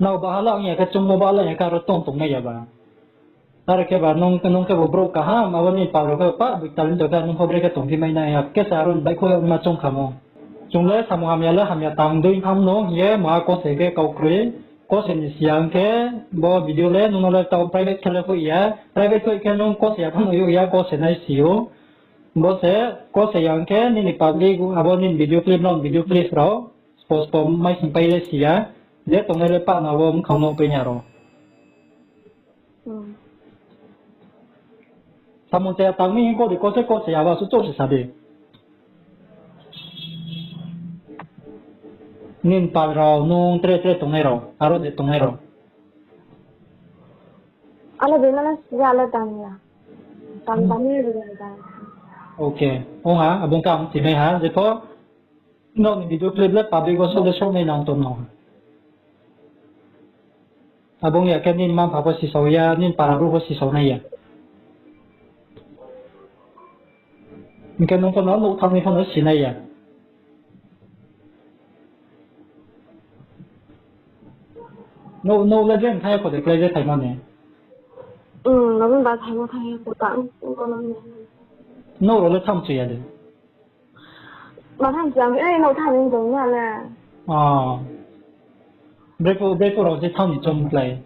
Nrao bahala ong ya khe, chungmo bahala ong ya khe, aro tong tongnai ya ba. Are khe ba, nung, nung khe bo brouh kaham, abo ni pal rao khe pa, boi talent khe, nung pho bre khe tongphi mai nai ya, khe se aro ni baihkhouh ya ma choung khamo. Chung le samung hamya le hamya tang dei tham no hing ye, ma kose khe kau kroi, kose ni siyang khe, bo video le, nung no le tao private khe le phoih ya, private phoih khe nung kose ya phano yag ya, kose nai si ou. Bo se, kose yang khe, nini public, abo nini video clip, nrao ni video clip rao. Spos po mai sing pai le si ya, je tongnai le pah na wo mkhang no pai ni aro. Hmm. Samung chaya tang mi hing kho di kose kose ya ba su chouh se sa di. Nin pal rao, nung tre tre tongnai rao, aro de tongnai rao. Ala de na na si ya ala tang ya. Tang tang ni ri ya da. Okay. Ong ha, abong ka ang ti mai ha, je pho. Nrao ni video clip le public wo souh le souh nai nang tong no. Abo ong ya khe nini mma-mpha pho sisao ya, nini para brouh pho sisao nai ya. Hing khe nung pho no nouh thanng ni pho no si nai ya. Nouh, nouh le je thanng ya kho de, klái je thaimo ni. Hmm, November thaimo thanng ya kho ta, hmm, hmm, hmm. Nouh rao le thanng chu ya de. Ma thanng chu ya, eh, nouh thanng ni tong na le. Oh. Brephuh, brephuh rao je thanng ni chom klái.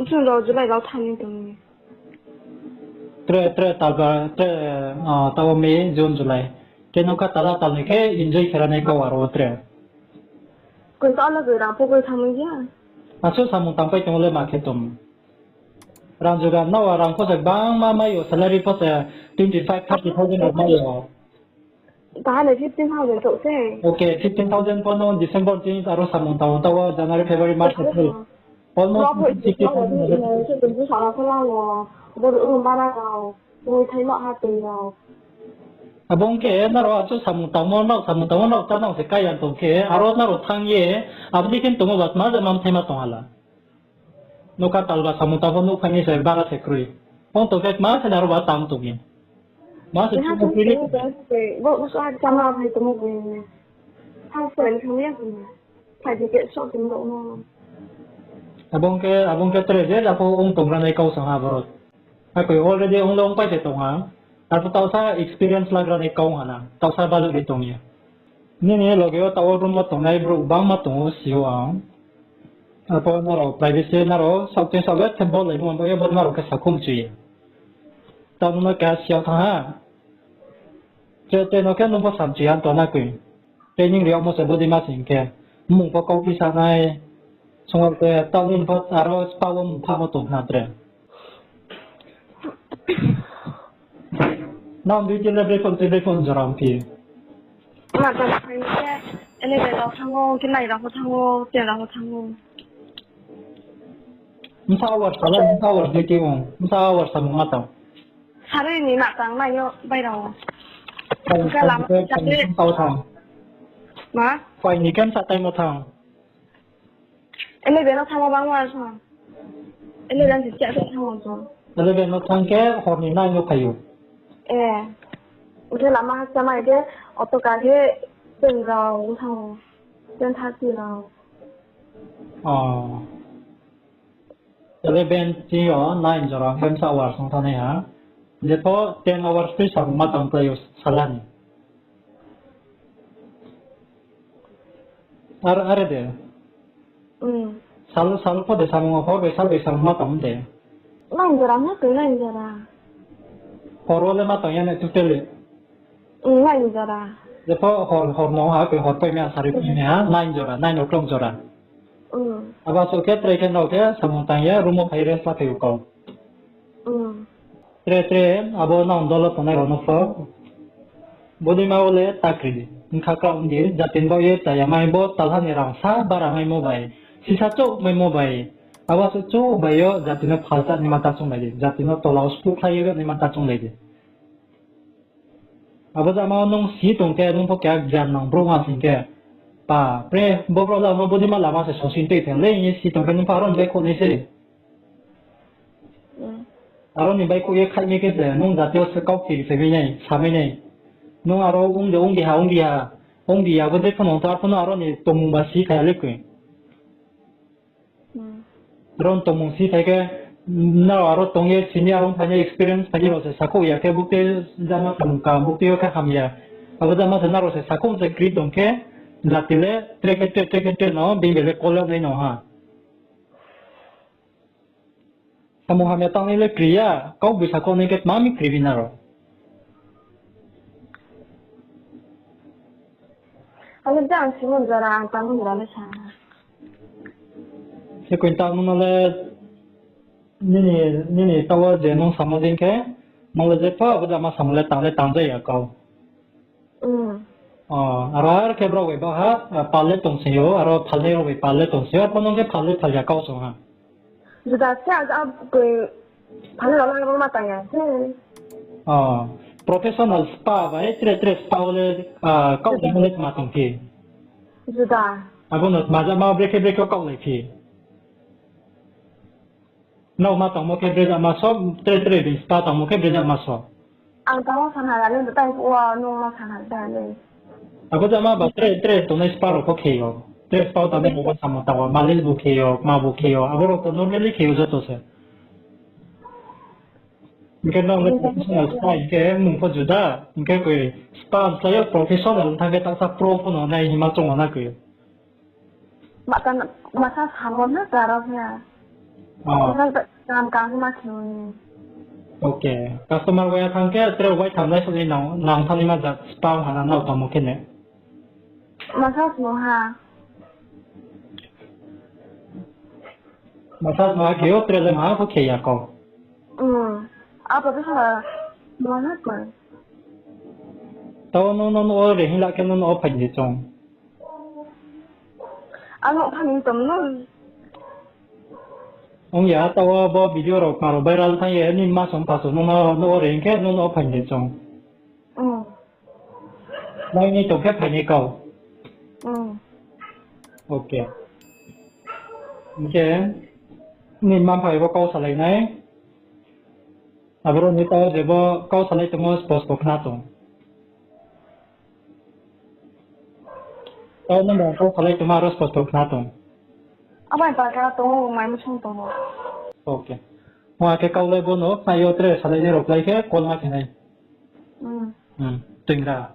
June rao, July rao thanng ni tong ni. Tre, tre, talba, tre, ah, tao May, June, July. Khe nung kha tala talnoi khe enjoy khe ra nai kau aro tre. Koi tao le koi rang pho koi thanng ni ya. Asuh samung tangpai tong le ma khe tong. Rang juga nao a rang pho se bangma mai yo, salary pho se twenty five, thirty thousand rao mai yo. Taha le fifteen thousand chouh se. Okay, fifteen thousand pho no December tin aro samung tang tao January, February, March, April. Almost fifty thousand. Boro room bara rao, mui thaima ha tui rao. Abo ong khe nrao asuh samung tangmo, nrao samung tangmo, nrao ta nrao se kaiya tong khe, aro nrao thanng ye, abo dei khe tongmo ba tma je mam thaima tong hala. Nokha talba samung tang pho nouh phai ni se bara se kroi. Ong tong khe tma se nrao ba tang tong ye. Ma se tong khe, bo, bo sa chama phai tongmo bo. Thanng se ni thanng ya. Phai di khe sok tong rao no. Abo ong khe, abo ong khe tre je ja pho ong tong ra nai kau sa ha boro. Akoi already ong le ongpai se tong ha. Arphuh taohsa experience lagra ni kau ha na. Taohsa baluh ri tong ye. Nini loge wo taoh wo room wo tongnai brouh bangma tong ou si ou ang. Arphuh nrao privacy nrao saoh tei saoh le thembo laimo bo ye bo nrao khe sakhum chu ye. Taoh nung no keha si yag thanng ha. Tre, tre no khe nung pho samchu ya tong na koi. Training ri yagmo se body ma sing khe. Mmung pho kauphi sa nai. Sung wo khe taoh nini pho aro spa wo mmung phamo tong na tre. Nang duty le brekon tei brekon jora ongphi? Ma tang phai khe eleven rao thanng ou, khe nine rao pho thanng ou, ten rao pho thanng ou. Bsa hours sala, bsa hours duty ong, bsa hours samung ma tang. Sarui ni ma tang nai yo bai rao. Phai ni khe bsa thanng. Ma? Phai ni khe bsa time wo thanng. Eleven no thanngmo bangma sa. Eleven se chaya se thanngmo sa. Eleven no thanng khe hor ni nine no phai ou. Eh. Ong khe lama ha chama khe auto kar khe ten rao ong thanng ou. Ten thirty rao. Oh. Eleven ti yo nine jora khe bsa hours ong thanng nai ha. Jepho ten hours tei samung ma tang klái ou sala ni. Ar, are de? Hmm. Sal, sal pho de samung, hor bai sal bai samung ma tong de? Nine jora na koi nine jora. Hor wo le ma tong ya ne totally? Nine jora. Jepho hor, hor no ha, koi hor poi mi a sari poi mi ha, nine jora, nine o'clock jora. Abo asuh khe tre khe nrao khe samung tang ye room wo phai rest la phai ou kau. Tre tre abo nang dolo tongnai rao no pho. Bodei ma wo le ta kri, bkha kau ong di, jati ni baoh ye chaya mai bo talha ni rang sa bara maimo bai, sisa chouh maimo bai, abo asuh chouh bai yo jati no phalcha naima ta chounglai di, jati no tola wo spuhkhlai ye naima ta chounglai di. Abo jama wo nung si tong khe, nung pho keha gyan nang brouh ma sing khe, pa, pre, bo brouh la no bodei ma lama se sosi tei thang le, hing ye si tong khe nung pho aro ni baihkhouh nai se. Aro ni baihkhouh ye khaih nai khe se, nung jati yo se kau kiri se mai nai, sa mai nai. Nung aro ong de, ong di ha, ong di ha, ong di ya, bo de pho nung to, arphuh no aro ni tongmung ba si khai ya le koi. Aro ni tongmung si phai khe, nrao aro tong ye senior ong phai nai, experience phai nai rao se sakhouh ya khe, buktui jama samung ka, buktui yo khe hamya. Abo jama se nrao se sakhouh se kri tong khe, jati le tre khe tre, tre khe tre no, bini bai le kol yag nai no ha. Samung hamya tangnai le kri ya, kau boi sakhouh nai khe tma mi kri bi nrao. Abo jang Simon jora ang tangmo jora le sa. Se koi tangmo no le nini, nini taoh wo je nung samo dei khe, nung le jepho abo jama samo le tang le tang ja ya kau. Aro ar khe brao bai baha, pal le tong se yo, aro phalnai rao bai pal le tong se yo, arphuh nung khe phal le phal ya kau song ha. Juda khe a, a, koi, phalnai rao no ma tang ya khe. Professional spa bai tre tre spa wo le, kau ni le ma tong phi. Juda. Abo no ma jama brekhe brekhe kaulai phi. Nrao ma tangmo khe brejama so, tre tre bai spa tangmo khe brejama so. Ang tangmo sana rani bo tai phuh wo nung ma sana rani. Abo jama ba tre tre tongnai spa rao pho khe yo. Tre spa wo tangnai rao bo samo tang wo, malis bu khe yo, kma bu khe yo, abo rao to normally khe yo joto se. Hing khe nrao le professional spa hing khe mung pho juda, hing khe koi spa slái yo professional thanng khe taksa pro pho no nai hima choung na koi. Masa samo na karo khe. Kam kam ma khe. Ok. Customer wai thanng khe tre wai tham lai soni nang thanng ni ma jat spa hana nrao tangmo khe ne. Masa samo ha. Masa samo ha khe yo tre le ma pho khe ya kau. Abo khe ha. Tao no no no o re hing la khe no no o phai ni choung. Ano phani tong no. Ong ya, taoh bo video rao kma rao viral thanng ye, nini ma song pha song no, no, no re hing khe, no, no phai ni choung. Nai ni tong khe phai ni kau. Ok. Hing khe, nini ma phai bo kau salai nai. Aboro ni taoh je bo kau salai tongmo spo spo khna tong. Taoh no bung kau salai tongma aro spo spo khna tong. Abo ni pal khe tong o, mai msung tong o. Ok. Mo akhe kau le bo no khna yo tre salai ni rao klái khe call ma khe nai. Tuingra.